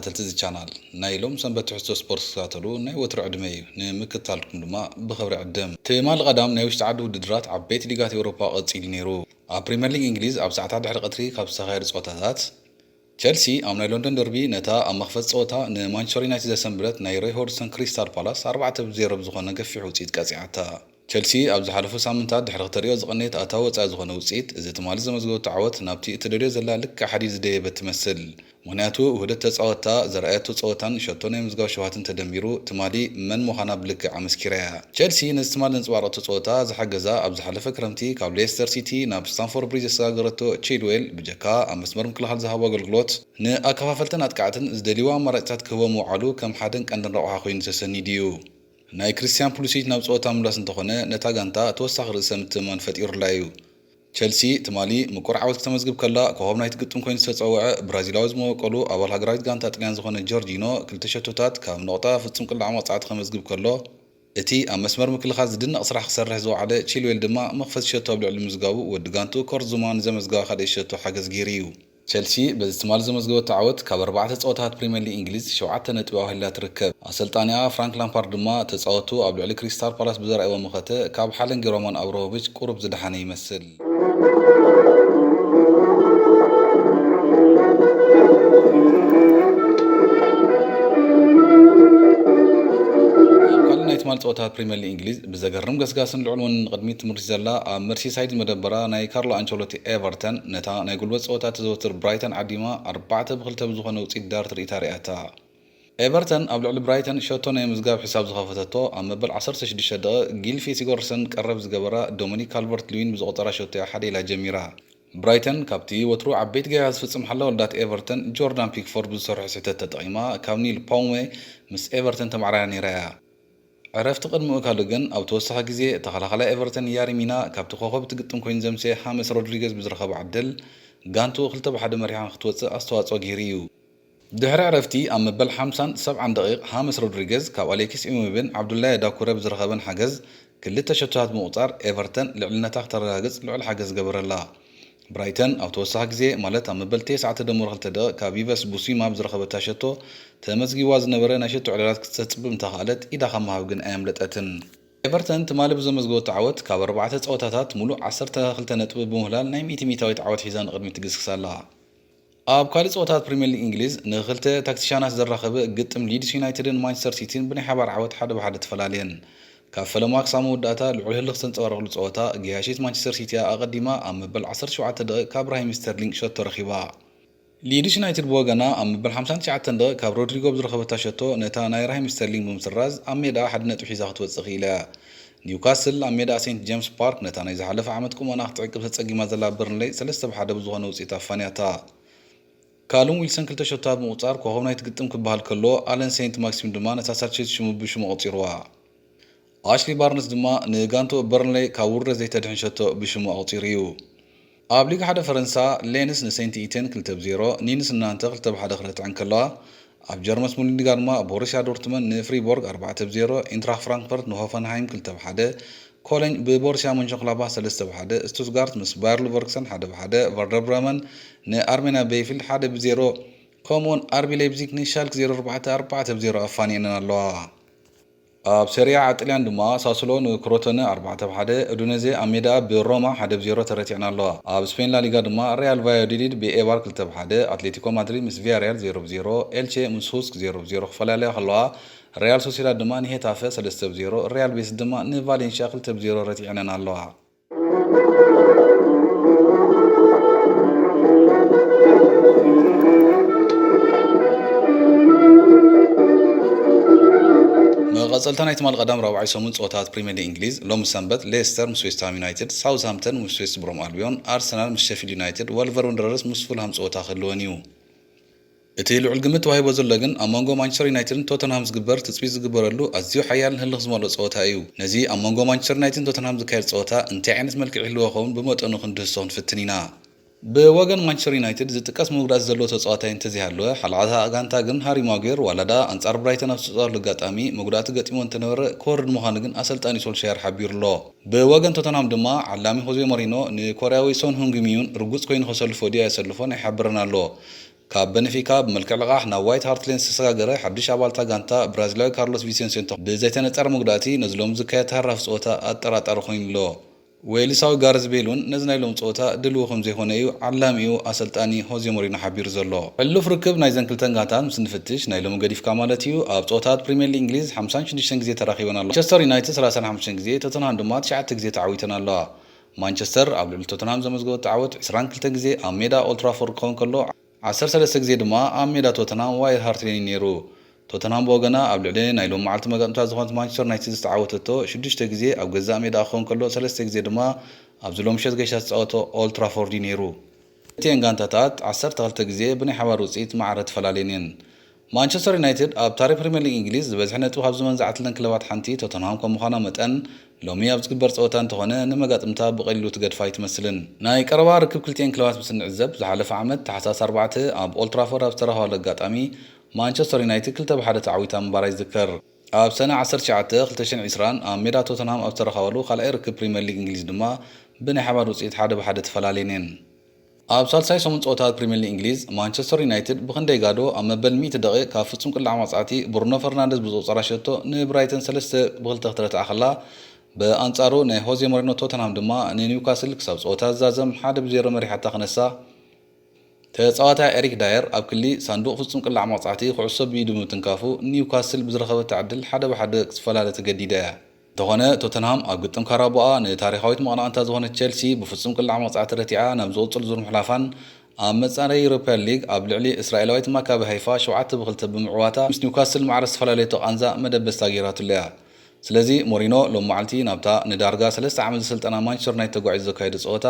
ተኸታተልቲ እዚ ቻናል፣ ናይ ሎም ሰንበት ትሕዝቶ ስፖርት ክትከታተሉ ናይ ወትሩ ዕድመ እዩ። ንምክትታልኩም ድማ ብኽብሪ ዕድም። ትማሊ ቀዳም ናይ ውሽጢ ዓዲ ውድድራት ዓበይቲ ሊጋት ኤውሮፓ ቀጺሉ ነይሩ። ኣብ ፕሪምየር ሊግ እንግሊዝ ኣብ ሰዓታት ድሕሪ ቀትሪ ካብ ዝተኻየዱ ጸወታታት፣ ቸልሲ ኣብ ናይ ሎንዶን ደርቢ ነታ ኣብ መኽፈቲ ጸወታ ንማንቸስተር ዩናይትድ ዘሰንበደት ናይ ሮይ ሆድሰን ክሪስታል ፓላስ ኣርባዕተ ብ ዜሮ ብዝኾነ ገፊሕ ውጽኢት ቀጺዓታ። ቸልሲ ኣብ ዝሓለፉ ሳምንታት ድሕሪ ክተርእዮ ዝቐነየት ኣታ ወጻኢ ዝኾነ ውጽኢት፣ እዚ ትማሊ ዘመዝገበቶ ዓወት ናብቲ እትደልዮ ዘላ ልክዕ ሓዲድ ዝደየበት ትመስል። ምኽንያቱ ውህደት ተጻወትታ፣ ዘርኣየቶ ጸወታን ሸቶ ናይ ምዝጋብ ሽውሃትን ተደሚሩ ትማሊ መን ምዃና ብልክዕ ኣመስኪራ እያ። ቸልሲ ነዚ ትማሊ ዘንጸባረቐቶ ጸወታ ዝሓገዛ ኣብ ዝሓለፈ ክረምቲ ካብ ሌስተር ሲቲ ናብ ስታንፎርድ ብሪጅ ዘሰጋገረቶ ቺልዌል ብጀካ ኣብ መስመር ምክልኻል ዝሃቦ ኣገልግሎት ንኣከፋፈልትን ኣጥቃዕትን ዝደልይዎ ኣማራጺታት ክህቦ ምውዓሉ ከም ሓደን ቀንድን ረቑሓ ኮይኑ ተሰኒዱ እዩ። ናይ ክሪስትያን ፑሊሲች ናብ ጸወታ ምምላስ እንተኾነ ነታ ጋንታ ተወሳኺ ርእሰ ምትእምማን ፈጢሩላ እዩ። ቸልሲ ትማሊ ምቁር ዓወት ክተመዝግብ ከላ፣ ኮኸብ ናይቲ ግጥም ኮይኑ ዝተጸውዐ ብራዚላዊ ዝመወቀሉ ኣባል ሃገራዊት ጋንታ ጥልያን ዝኾነ ጆርጂኖ ክልተ ሸቶታት ካብ ነቑጣ ፍጹም ቅላዕ መቕጻዕቲ ከመዝግብ ከሎ፣ እቲ ኣብ መስመር ምክልኻል ዝድነቕ ስራሕ ክሰርሕ ዝወዓለ ቺልዌል ድማ መኽፈቲ ሸቶ ኣብ ልዕሊ ምዝጋቡ ወዲ ጋንትኡ ኮርት ዙማ ንዘመዝገባ ካልኣይ ሸቶ ሓገዝ ገይሩ እዩ። ቸልሲ በዚ ትማሊ ዘመዝገበቶ ዓወት ካብ ኣርባዕተ ጸወታታት ፕሪምየር ሊግ እንግሊዝ ሸውዓተ ነጥቢ ኣውሂላ ትርከብ። ኣሰልጣኒኣ ፍራንክ ላምፓርድ ድማ ተጻወቱ ኣብ ልዕሊ ክሪስታል ፓላስ ብዘርኣይዎ መኸተ ካብ ሓለንጊ ሮማን ኣብሮሞቪች ቁሩብ ዝደሓነ ይመስል። ኣብ ካልእ ናይ ትማሊ ጸወታታት ፕሪምየር ሊግ እንግሊዝ ብዘገርም ገስጋስን ልዑል ወንን ንቕድሚት ትምርሽ ዘላ ኣብ መርሲሳይድ መደበራ ናይ ካርሎ ኣንቸሎቲ ኤቨርተን ነታ ናይ ጉልበት ጸወታ ተዘውትር ብራይተን ዓዲማ ኣርባዕተ ብ ክልተ ብዝኾነ ውጽኢት ዳር ትርኢታ ርእያታ። ኤቨርተን ኣብ ልዕሊ ብራይተን ሸቶ ናይ ምዝጋብ ሕሳብ ዝኸፈተቶ ኣብ መበል ዓሰርተ ሽዱሽተ ደቂቕ ጊልፊ ሲጎርሰን ቀረብ ዝገበራ ዶሚኒክ ካልቨርት ልዊን ብዝቖጸራ ሸቶ እያ ሓደ ኢላ ጀሚራ። ብራይተን ካብቲ ወትሩ ዓበይቲ ጌጋ ዝፍጽም ሓላው ወልዳት ኤቨርተን ጆርዳን ፒክፎርድ ብዝሰርሖ ስሕተት ተጠቒማ ካብ ኒል ፓውሜ ምስ ኤቨርተን ተማዕራርያ ነይራ እያ። ዕረፍቲ ቅድሚኡ ካልእ ግን ኣብ ተወሳኺ ግዜ ተኸላኻላይ ኤቨርተን ያሪ ሚና ካብቲ ኮኸብ እቲ ግጥም ኮይኑ ዘምስየ ሃመስ ሮድሪገዝ ብዝረኸቦ ዕድል ጋንትኡ ክልተ ብ ሓደ መሪሓ ንክትወጽእ ኣስተዋጽኦ ገይሩ እዩ። ድሕሪ ዕረፍቲ ኣብ መበል ሓምሳን ሰብዓን ደቂቕ ሃመስ ሮድሪገዝ ካብ ኣሌክስ ኢሙብን ዓብዱላይ ዳኩረ ብዝረኸበን ሓገዝ ክልተ ሸቶታት ብምቑጻር ኤቨርተን ልዕልነታ ክተረጋግጽ ልዑል ሓገዝ ገበረላ። ብራይተን ኣብ ተወሳኺ ግዜ ማለት ኣብ መበል ተስዓ ተደምሮ ክልተ ደቂቕ ካብ ቪቨስ ቡሲማ ብዝረኸበታ ሸቶ ተመዝጊብዋ ዝነበረ ናይ ሸቶ ዕላላት ክትጸጽብብ እንተኽኣለት ኢዳ ካብ ምሃብ ግን ኣየምለጠትን። ኤቨርተን ትማሊ ብዘመዝገበቶ ዓወት ካብ ኣርባዕተ ጸወታታት ሙሉእ ዓሰርተ ክልተ ነጥቢ ብምውህላል ናይ ሚእቲ ሚእታዊት ዓወት ሒዛ ንቕድሚት ትግስግስ ኣላ። ኣብ ካልእ ጸወታት ፕሪምየር ሊግ እንግሊዝ ንኽልተ ታክቲሻናት ዘራኸበ ግጥም ሊድስ ዩናይትድን ማንቸስተር ሲቲን ብናይ ሓባር ዓወት ሓደ ብሓደ ተፈላልየን። ካብ ፈለማ ክሳብ መወዳእታ ልዑል ህልኽ ዝተንጸባረቐሉ ጸወታ ገያሺት ማንቸስተር ሲቲ እያ ኣቐዲማ ኣብ መበል ዓሰርተ ሸውዓተ ደቂቕ ካብ ራሂም ስተርሊንግ ሸቶ ረኺባ። ሊድስ ዩናይትድ ብወገና ኣብ መበል ሓምሳን ትሽዓተን ደቂቕ ካብ ሮድሪጎ ብዝረኸበታ ሸቶ ነታ ናይ ራሂም ስተርሊንግ ብምስራዝ ኣብ ሜዳ ሓደ ነጥቢ ሒዛ ክትወጽእ ክኢላ እያ። ኒውካስል ኣብ ሜዳ ሴንት ጀምስ ፓርክ ነታ ናይ ዝሓለፈ ዓመት ቁመና ክትዕቅብ ተጸጊማ ዘላ በርንሌይ ሰለስተ ብ ሓደ ብዝኾነ ውጽኢት ኣፋንያታ። ካሉም ዊልሰን ክልተ ሸቶታት ብምቑጻር ኮኸብ ናይቲ ግጥም ክበሃል ከሎ፣ ኣለን ሴንት ማክሲም ድማ ነታ ሳልሰይቲ ሽሙ ብሽሙ ኣቑጺርዋ። ኣሽሊ ባርንስ ድማ ንጋንትኡ በርንሌይ ካብ ውርደት ዘይተድሕን ሸቶ ብሽሙ ኣቑጺሩ እዩ። ኣብ ሊግ ሓደ ፈረንሳ፣ ሌንስ ንሴንት ኢቴን ክልተ ብ ዜሮ፣ ኒንስ ንናንተ ክልተ ብ ሓደ ክረትዐን ከለዋ፣ ኣብ ጀርመስ ቡንደስሊጋ ድማ ቦሩስያ ዶርትመንድ ንፍሪቦርግ ኣርባዕተ ብ ዜሮ፣ ኢንትራክ ፍራንክፈርት ንሆፈንሃይም ክልተ ብ ሓደ፣ ኮሎኝ ብቦሩስያ ሞንሸንግላባህ ሰለስተ ብ ሓደ፣ ስቱትጋርት ምስ ባየር ሊቨርኩሰን ሓደ ብ ሓደ፣ ቨርደር ብረመን ንኣርሜንያ ቤይፊልድ ሓደ ብ ዜሮ፣ ከምኡውን ኣርቢ ሌይፕዚግ ንሻልክ ዜሮ ኣርባዕተ ኣርባዕተ ብ ዜሮ ኣፋንየንን ኣለዋ። ኣብ ሴሪያ ዓ ጥልያን ድማ ሳሱሎ ንክሮቶነ ኣርባዕተ ብ ሓደ፣ ኡዱኔዜ ኣብ ሜዳ ብሮማ ሓደ ብ ዜሮ ተረቲዐን ኣለዋ። ኣብ ስፔን ላሊጋ ድማ ሪያል ቫያዶሊድ ብኤባር ክልተ ብ ሓደ፣ ኣትሌቲኮ ማድሪድ ምስ ቪያሪያል ዜሮ ብ ዜሮ፣ ኤልቼ ምስ ሁስክ ዜሮ ብ ዜሮ ክፈላለያ ከለዋ፣ ሪያል ሶሲዳድ ድማ ንሄታፈ ሰለስተ ብ ዜሮ፣ ሪያል ቤቲስ ድማ ንቫሌንሽያ ክልተ ብ ዜሮ ረቲዐነን ኣለዋ። መቐጸልታ ናይ ትማል ቀዳም ራብዓይ ሰሙን ጸወታት ፕሪምየር ሊግ እንግሊዝ፣ ሎሚ ሰንበት ሌስተር ምስ ዌስትሃም ዩናይትድ፣ ሳውዝሃምተን ምስ ዌስት ብሮም ኣልቢዮን፣ ኣርሰናል ምስ ሸፊልድ ዩናይትድ፣ ወልቨርወንደረርስ ምስ ፉልሃም ጸወታ ክህልወን እዩ። እቲ ልዑል ግምት ተዋሂቦ ዘሎ ግን ኣብ መንጎ ማንቸስተር ዩናይትድን ቶተንሃም ዝግበር ትጽቢት ዝግበረሉ ኣዝዩ ሓያልን ህልኽ ዝመልኦ ጸወታ እዩ። ነዚ ኣብ መንጎ ማንቸስተር ዩናይትድን ቶተንሃም ዝካየድ ጸወታ እንታይ ዓይነት መልክዕ ይህልዎ ኸውን ብመጠኑ ክንድህስሶ ክንፍትን ኢና። ብወገን ማንቸስተር ዩናይትድ ዝጥቀስ መጉዳእቲ ዘለዎ ተጻዋታይ እንተዘይሃለወ፣ ሓለቓ እታ ጋንታ ግን ሃሪ ማጉየር ዋላ ደኣ ኣንጻር ብራይተን ኣብ ዝተጻወተሉ ኣጋጣሚ መጉዳእቲ ገጢሞ እንተነበረ ክወርድ ምዃኑ ግን ኣሰልጣኒ ሶልሻየር ሓቢሩ ኣሎ። ብወገን ቶተንሃም ድማ ዓላሚ ሆዜ ሞሪኖ ንኮርያዊ ሶን ሁንግ ሚዩን ርጉጽ ኮይኑ ከሰልፎ ድዩ ኣየሰልፎን ኣይሓብርን ኣሎ። ካብ በነፊካ ብመልክዕ ልቓሕ ናብ ዋይት ሃርት ሌን ዝተሰጋገረ ሓድሽ ኣባልታ ጋንታ ብራዚላዊ ካርሎስ ቪሴንሴንቶ ብዘይተነጸረ መጉዳእቲ ነዚ ሎሚ ዝካየድ ተሃራፊ ጸወታ ኣጠራጣሪ ኮይኑ ኣሎ። ዌልሳዊ ጋርዝ ቤል እውን ነዚ ናይ ሎሚ ጸወታ ድልው ከም ዘይኮነ እዩ ዓላሚኡ ኣሰልጣኒ ሆዜ ሞሪኖ ሓቢሩ ዘሎ። ሕሉፍ ርክብ ናይዘን ክልተን ጋንታት ምስ ንፍትሽ ናይ ሎሚ ገዲፍካ ማለት እዩ ኣብ ጸወታት ፕሪምየር ሊግ እንግሊዝ ሓምሳን ሽዱሽተን ግዜ ተራኺበን ኣለዋ። ማንቸስተር ዩናይትድ ሰላሳን ሓሙሽተን ግዜ፣ ቶተንሃም ድማ ትሽዓተ ግዜ ተዓዊተን ኣለዋ። ማንቸስተር ኣብ ልዕሊ ቶተንሃም ዘመዝገበቶ ዓወት ዕስራን ክልተን ግዜ ኣብ ሜዳ ኦልትራፎርድ ክኸውን ከሎ ዓሰርተ ሰለስተ ግዜ ድማ ኣብ ሜዳ ቶተንሃም ዋይት ሃርት ሌን እዩ ነይሩ። ቶተንሃም ብወገና ኣብ ልዕሊ ናይ ሎም መዓልቲ መጋጥምታ ዝኾነት ማንቸስተር ዩናይትድ ዝተዓወተቶ ሽዱሽተ ግዜ ኣብ ገዛእ ሜዳ ክኸውን ከሎ ሰለስተ ግዜ ድማ ኣብዚ ሎም ምሸት ገይሻ ዝተፃወቶ ኦልትራፎርድ እዩ ነይሩ። እቲአን ጋንታታት ዓሰርተ ክልተ ግዜ ብናይ ሓባር ውፅኢት ማዕረ ተፈላለየን እየን። ማንቸስተር ዩናይትድ ኣብ ታሪክ ፕሪምየር ሊግ እንግሊዝ ዝበዝሐ ነጥቢ ካብ ዝመንዝዓትለን ክለባት ሓንቲ ቶተንሃም ከም ምዃና መጠን ሎሚ ኣብ ዝግበር ፀወታ እንተኾነ ንመጋጥምታ ብቐሊሉ ትገድፋ ኣይትመስልን። ናይ ቀረባ ርክብ ክልቲአን ክለባት ምስ እንዕዘብ ዝሓለፈ ዓመት ታሕሳስ ኣርባዕተ ኣብ ኦልትራፎርድ ኣብ ዝተረኸባሉ ኣጋጣሚ ማንቸስተር ዩናይትድ ክልተ ብሓደ ተዓዊታ ምንባራ ይዝከር። ኣብ ሰነ ዓሰርተ ትሽዓተ ክልተ ሽሕን ዕስራን ኣብ ሜዳ ቶተንሃም ኣብ ዝተረኸባሉ ካልኣይ ርክብ ፕሪምየር ሊግ እንግሊዝ ድማ ብናይ ሓባር ውፅኢት ሓደ ብሓደ ተፈላለየን እየን። ኣብ ሳልሳይ ሰሙን ፀወታት ፕሪምየር ሊግ እንግሊዝ ማንቸስተር ዩናይትድ ብክንደይ ጋዶ ኣብ መበል ሚእቲ ደቂቕ ካብ ፍጹም ቅላዕ መቕጻዕቲ ብሩኖ ፈርናንደዝ ብዝቑጸራ ሸቶ ንብራይተን ሰለስተ ብክልተ ክትረትዓ ከላ ብኣንጻሩ ናይ ሆዜ ሞሪኖ ቶተንሃም ድማ ንኒውካስል ክሳብ ፀወታ ዝዛዘም ሓደ ብዜሮ መሪሓታ ክነሳ ተጻዋታይ ኤሪክ ዳየር ኣብ ክሊ ሳንዱቕ ፍጹም ቅላዕ መቕጻዕቲ ኩዕሶ ብኢዱ ብምትንካፉ ኒውካስል ብዝረኸበታ ዕድል ሓደ ብሓደ ክትፈላለ ተገዲዳ እያ። እንተኾነ ቶተንሃም ኣብ ግጥም ካራቦኣ ንታሪኻዊት መቐናቕንታ ዝኾነት ቸልሲ ብፍጹም ቅላዕ መቕጻዕቲ ረቲዓ ናብ ዝቕጽል ዙር ምሕላፋን ኣብ መጻረዪ ዩሮፓ ሊግ ኣብ ልዕሊ እስራኤላዊት ማካቢ ሃይፋ ሸውዓተ ብክልተ ብምዕዋታ ምስ ኒውካስል ማዕረ ዝተፈላለየቶ ቃንዛ መደበስታ ገይራትሉ እያ። ስለዚ ሞሪኖ ሎም መዓልቲ ናብታ ንዳርጋ ሰለስተ ዓመት ዘሰልጠና ማንቸስተር ዩናይትድ ተጓዒዙ ዘካየዶ ጸወታ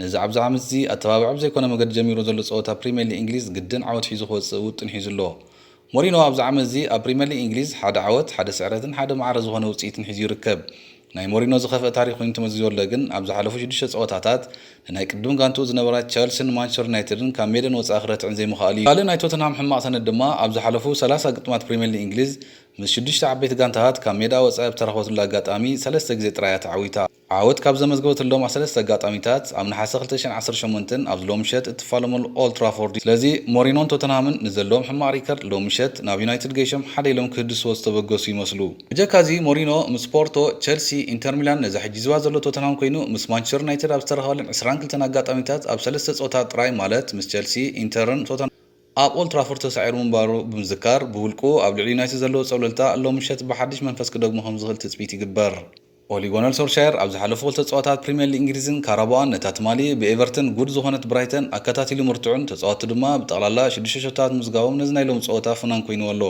ነዚ ኣብዚ ዓመት እዚ ኣተባብዕ ብዘይኮነ መገዲ ጀሚሩ ዘሎ ጸወታ ፕሪምየር ሊግ እንግሊዝ ግድን ዓወት ሒዙ ክወጽእ ውጥን ሒዙ ኣሎ። ሞሪኖ ኣብዚ ዓመት እዚ ኣብ ፕሪምየር ሊግ እንግሊዝ ሓደ ዓወት፣ ሓደ ስዕረትን ሓደ ማዕረ ዝኾነ ውጽኢትን ሒዙ ይርከብ። ናይ ሞሪኖ ዝኸፍአ ታሪኽ ኮይኑ ተመዝጊቡ ኣሎ፣ ግን ኣብ ዝሓለፉ ሽዱሽተ ጸወታታት ንናይ ቅድም ጋንትኡ ዝነበራ ቸልሲን ማንቸስተር ዩናይትድን ካብ ሜደን ወጻኢ ክረትዕን ዘይምኽኣሉ እዩ። ካልእ ናይ ቶተንሃም ሕማቕ ሰነድ ድማ ኣብ ዝሓለፉ ሰላሳ ግጥማት ፕሪምየር ሊግ እንግሊዝ ምስ ሽዱሽተ ዓበይቲ ጋንታታት ካብ ሜዳ ወጻኢ ኣብ ዝተረኸበትሉ ኣጋጣሚ ሰለስተ ግዜ ጥራይ እያ ተዓዊታ። ዓወት ካብ ዘመዝገበትሎም ሰለስተ ኣጋጣሚታት ኣብ ነሓሰ ክልተ ሽሕን ዓሰርተ ሸሞንተን ኣብዚ ሎሚ ምሸት እትፋለመሉ ኦልድ ትራፎርድ እዩ። ስለዚ ሞሪኖን ቶተንሃምን ንዘለዎም ሕማቕ ሪከርድ ሎሚ ምሸት ናብ ዩናይትድ ገይሾም ሓደ ኢሎም ክህድስዎ ዝተበገሱ ይመስሉ። ብጀካ እዚ ሞሪኖ ምስ ፖርቶ፣ ቸልሲ፣ ኢንተር ሚላን ነዛ ሕጂ ዝባ ዘሎ ቶተንሃም ኮይኑ ምስ ማንቸስተር ዩናይትድ ኣብ ዝተረኸበለን ዕስራን ክልተን ኣጋጣሚታት ኣብ ሰለስተ ጸወታ ጥራይ ማለት ምስ ቸልሲ፣ ኢንተርን ቶተንሃም ኣብ ኦልድ ትራፎርድ ተሳዒሩ ምንባሩ ብምዝካር ብውልቁ ኣብ ልዕሊ ዩናይትድ ዘለዎ ጸብለልታ ሎሚ ምሸት ብሓድሽ መንፈስ ክደግሞ ከም ዝኽእል ትጽቢት ይግበር። ኦሊ ጎነር ሶልሻየር ኣብ ዝሓለፉ ክልተ ጸወታት ፕሪምየር ሊግ እንግሊዝን ካራባኦን ነታ ትማሊ ብኤቨርተን ጉድ ዝኾነት ብራይተን ኣከታቲሉ ምርትዑን ተጻወትቱ ድማ ብጠቕላላ ሽዱሽተ ሸቶታት ምዝጋቦም ነዚ ናይ ሎሚ ጸወታ ፍናን ኮይንዎ ኣሎ።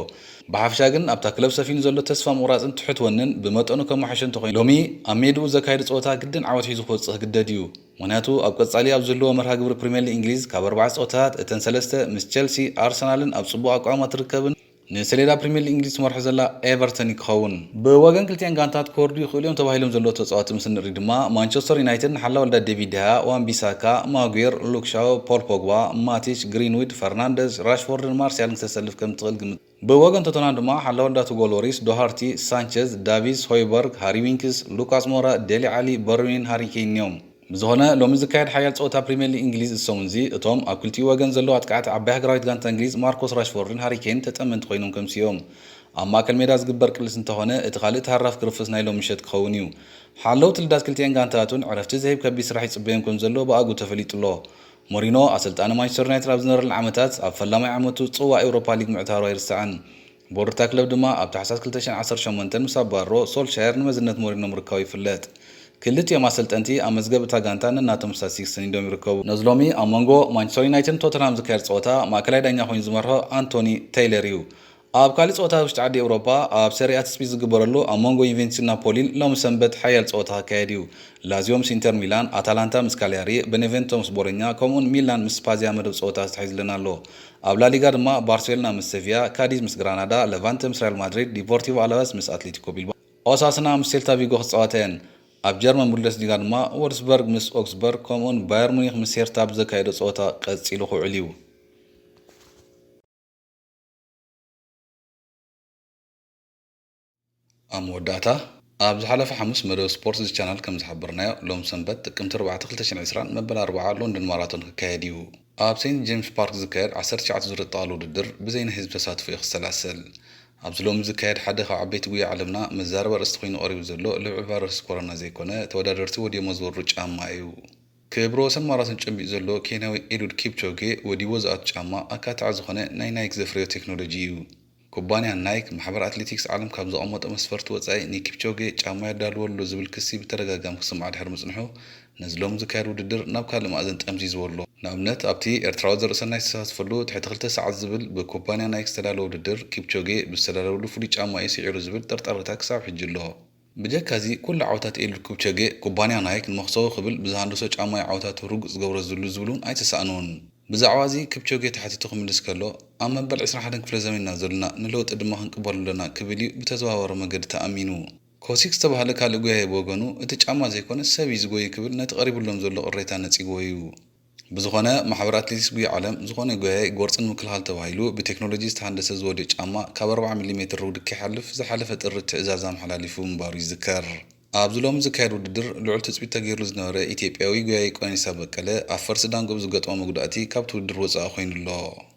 ብሓፈሻ ግን ኣብታ ክለብ ሰፊኑ ዘሎ ተስፋ ምቑራጽን ትሑት ወንን ብመጠኑ ከመሓይሾ እንተኾይኑ ሎሚ ኣብ ሜድኡ ዘካየዶ ጸወታ ግድን ዓወት ሒዙ ክወጽእ ክግደድ እዩ። ምኽንያቱ ኣብ ቀጻሊ ኣብ ዝህልዎ መርሃ ግብሪ ፕሪምየር ሊግ እንግሊዝ ካብ ኣርባዕተ ጸወታታት እተን ሰለስተ ምስ ቸልሲ፣ ኣርሰናልን ኣብ ጽቡቕ ኣቋማ ትርከብን ንሰሌዳ ፕሪምየር ሊግ እንግሊዝ ትመርሖ ዘላ ኤቨርተን እዩ ክኸውን። ብወገን ክልቲአን ጋንታት ክወርዱ ይኽእሉ እዮም ተባሂሎም ዘለዉ ተጻወትቲ ምስ ንርኢ ድማ ማንቸስተር ዩናይትድ ንሓላ ወልዳ ዴቪድ ደሃያ፣ ዋን ቢሳካ፣ ማጉየር፣ ሉክ ሻው፣ ፖል ፖግባ፣ ማቲች፣ ግሪንዊድ፣ ፈርናንደዝ፣ ራሽፎርድን ማርሲያልን ክተሰልፍ ከም ትኽእል ግምት። ብወገን ቶተንሃም ድማ ሓላ ወልዳ ቱጎ ሎሪስ፣ ዶሃርቲ፣ ሳንቸዝ፣ ዳቪስ፣ ሆይበርግ፣ ሃሪ ዊንክስ፣ ሉካስ ሞራ፣ ዴሊ ዓሊ፣ በርዊን፣ ሃሪ ኬይን እዮም። ብዝኾነ ሎሚ ዝካየድ ሓያል ጸወታ ፕሪምየር ሊግ እንግሊዝ እዚ ሰሙን እዚ እቶም ኣብ ክልቲኡ ወገን ዘለዉ ኣጥቃዕቲ ዓባይ ሃገራዊት ጋንታ እንግሊዝ ማርኮስ ራሽፎርድን ሃሪ ኬን ተጠመንቲ ኮይኖም ከምስዮም። ኣብ ማእከል ሜዳ ዝግበር ቅልስ እንተኾነ እቲ ካልእ ተሃራፍ ክርፍስ ናይ ሎም ምሸት ክኸውን እዩ። ሓለውቲ ልዳት ክልቲኤን ጋንታታትን ዕረፍቲ ዝህብ ከቢድ ስራሕ ይጽበዮም ከም ዘሎ ብኣግኡ ተፈሊጡ ኣሎ። ሞሪኖ ኣሰልጣኒ ማንቸስተር ዩናይትድ ኣብ ዝነበረለን ዓመታት ኣብ ፈላማይ ዓመቱ ጽዋእ ኤውሮፓ ሊግ ምዕታሩ ኣይርሳዕን። ቦርድ እታ ክለብ ድማ ኣብ ታሕሳስ ክልተ ሽሕን ዓሰርተ ሸሞንተን ምስ ኣባረሮ ሶልሻየር ንመዝነት ሞሪኖ ምርካቡ ይፍለጥ። ክልቲኦም ኣሰልጠንቲ ኣብ መዝገብ እታ ጋንታ ነናቶም ስታትስቲክስ ሰኒዶም ይርከቡ። ነዚ ሎሚ ኣብ መንጎ ማንቸስተር ዩናይትድን ቶተንሃም ዝካየድ ጸወታ ማእከላይ ዳኛ ኮይኑ ዝመርሖ ኣንቶኒ ተይለር እዩ። ኣብ ካልእ ጸወታ ውሽጢ ዓዲ ኤውሮጳ ኣብ ሰሪኣ ትጽቢት ዝግበረሉ ኣብ መንጎ ዩቬንቱስን ናፖሊን ሎሚ ሰንበት ሓያል ጸወታ ክካየድ እዩ። ላዚዮ ምስ ኢንተር ሚላን፣ ኣታላንታ ምስ ካልያሪ፣ በኔቨንቶ ምስ ቦሎኛ ከምኡውን ሚላን ምስ ስፓዚያ መደብ ጸወታ ተታሒዝለን ኣሎ። ኣብ ላሊጋ ድማ ባርሴሎና ምስ ሰቪያ፣ ካዲዝ ምስ ግራናዳ፣ ለቫንተ ምስ ሪያል ማድሪድ፣ ዲፖርቲቮ ኣላቨስ ምስ ኣትሌቲኮ ቢልባኦ፣ ኦሳስና ምስ ሴልታ ቪጎ ክጻወታ እየን። ኣብ ጀርመን ቡንደስሊጋ ድማ ወልፍስበርግ ምስ ኦግስበርግ ከምኡውን ባየር ሙኒክ ምስ ሄርታ ብዘካየዶ ጸወታ ቀጺሉ ክውዕል እዩ። ኣብ መወዳእታ፣ ኣብ ዝሓለፈ ሓሙስ መደብ ስፖርት እዚ ቻናል ከም ዝሓበርናዮ ሎም ሰንበት ጥቅምቲ ኣርባዕተ ክልተ ሽሕን ዕስራን መበል ኣርባዓ ሎንደን ማራቶን ክካየድ እዩ። ኣብ ሴንት ጄምስ ፓርክ ዝካየድ ዓሰርተ ትሽዓተ ዙር ኣጠቓላሊ ውድድር ብዘይ ናይ ህዝቢ ተሳትፎ እዩ ክሰላሰል። ኣብዚ ሎሚ ዝካየድ ሓደ ካብ ዓበይቲ ጉያ ዓለምና መዛረቢ ኣርእስቲ ኮይኑ ቀሪቡ ዘሎ ልዑል ቫይረስ ኮሮና ዘይኮነ ተወዳደርቲ ወዲሞ ዝወርዱ ጫማ እዩ። ክብረ ወሰን ማራቶን ጨቢጡ ዘሎ ኬንያዊ ኤሉድ ኪፕቾጌ ወዲዎ ዝኣቱ ጫማ ኣካታዒ ዝኾነ ናይ ናይክ ዘፍረዮ ቴክኖሎጂ እዩ። ኩባንያ ናይክ ማሕበር ኣትሌቲክስ ዓለም ካብ ዘቐመጦ መስፈርቲ ወጻኢ ንኪፕቾጌ ጫማ የዳልዎ ኣሎ ዝብል ክሲ ብተደጋጋሚ ክስማዕ ድሕሪ ምጽንሑ፣ ነዚ ሎሚ ዝካየድ ውድድር ናብ ካልእ ማእዘን ጠምዚዝዎ ኣሎ። ንኣብነት ኣብቲ ኤርትራዊ ዘርእሰናይ ዝተሳተፈሉ ትሕቲ ክልተ ሰዓት ዝብል ብኩባንያ ናይክ ዝተዳለወ ውድድር ኪፕቾጌ ብዝተዳለወሉ ፍሉይ ጫማ እዩ ስዒሩ ዝብል ጥርጣረታት ክሳብ ሕጂ ኣሎ። ብጀካዚ ኩሉ ዓወታት ኤሉድ ኪፕቾጌ ኩባንያ ናይክ ንመኽሰቡ ክብል ብዝሃንደሶ ጫማ እዩ ዓወታቱ ርጉጽ ዝገብሮ ዝብሉ ዝብሉን ኣይተሳእኑን። ብዛዕባ እዚ ኪፕቾጌ ተሓቲቱ ክምልስ ከሎ፣ ኣብ መበል ዕስራን ሓደን ክፍለ ዘመን ኢና ዘለና፣ ንለውጢ ድማ ክንቅበሎ ኣለና ክብል እዩ ብተዘዋዋሪ መገዲ ተኣሚኑ። ኮሲክ ዝተባህለ ካልእ ጎያዪ ብወገኑ፣ እቲ ጫማ ዘይኮነ ሰብ እዩ ዝጎዩ ክብል ነቲ ቀሪቡሎም ዘሎ ቅሬታ ነጺግዎ እዩ። ብዝኾነ፣ ማሕበር ኣትሌቲክስ ጉያ ዓለም ዝኾነ ጎያዪ ጎርጺ ንምክልኻል ተባሂሉ ብቴክኖሎጂ ዝተሃንደሰ ዝወድእ ጫማ ካብ ኣርብዓ ሚሊ ሜትር ርውዲ ከይሓልፍ ዝሓለፈ ጥሪ ትእዛዝ ኣመሓላሊፉ ምንባሩ ይዝከር። ኣብዚ ሎሚ ዝካየድ ውድድር ልዑል ትጽቢት ተገይርሉ ዝነበረ ኢትዮጵያዊ ጎያዪ ቀኒሳ በቀለ ኣብ ፈርሲ ዳንጎብ ዝገጥሞ መጉዳእቲ ካብቲ ውድድር ወጻኢ ኮይኑ'ሎ።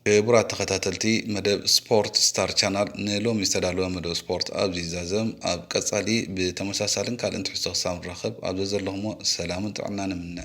ክቡራት ተኸታተልቲ መደብ ስፖርት ስታር ቻናል፣ ንሎሚ ዝተዳለወ መደብ ስፖርት ኣብዚ ይዛዘም። ኣብ ቀጻሊ ብተመሳሳልን ካልእን ትሕዝቶ ክሳብ ንራኸብ፣ ኣብ ዘዘለኹሞ ሰላምን ጥዕናን እምነ።